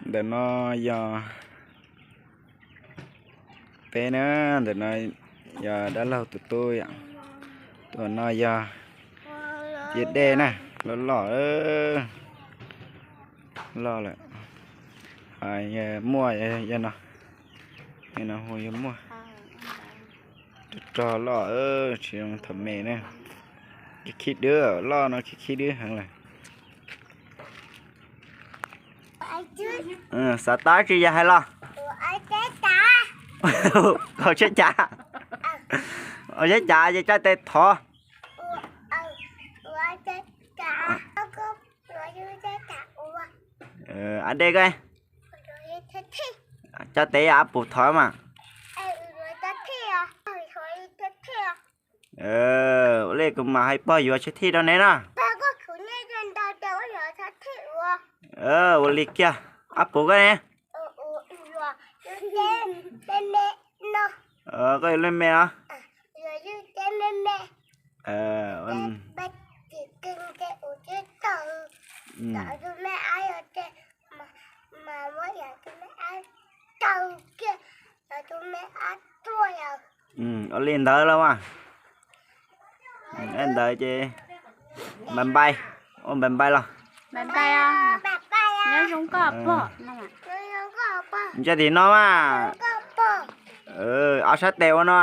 Ntawm no yog peb na, ntawm no yog dab laug tus tub yom. Tus no yog ciav dej na, loj loj, loj lawm. Muaj yog no, yog no hu yog muaj. Rog rog loj, tsis zoo thaum me na. Khib khib dwb, loj no khib khib dwb heev lawm. Xav tau tsi yog hais los? Haus tsheb cav, haus tsheb cav ces tsa tes thov. Ab dej ko, tsa tes yog ab pum thov mas. Ua li kuv mam hais pog yuav tsheb thij rau neb na. Ua li kiag, ab pum koj ne? Koj yuav lub me no. Ua li ntawd los mas. Ntawd ces npais npais, ua npais npais los. Nyob zoo koj pog. Ntsia tim no mas. Ob sab tes ua no.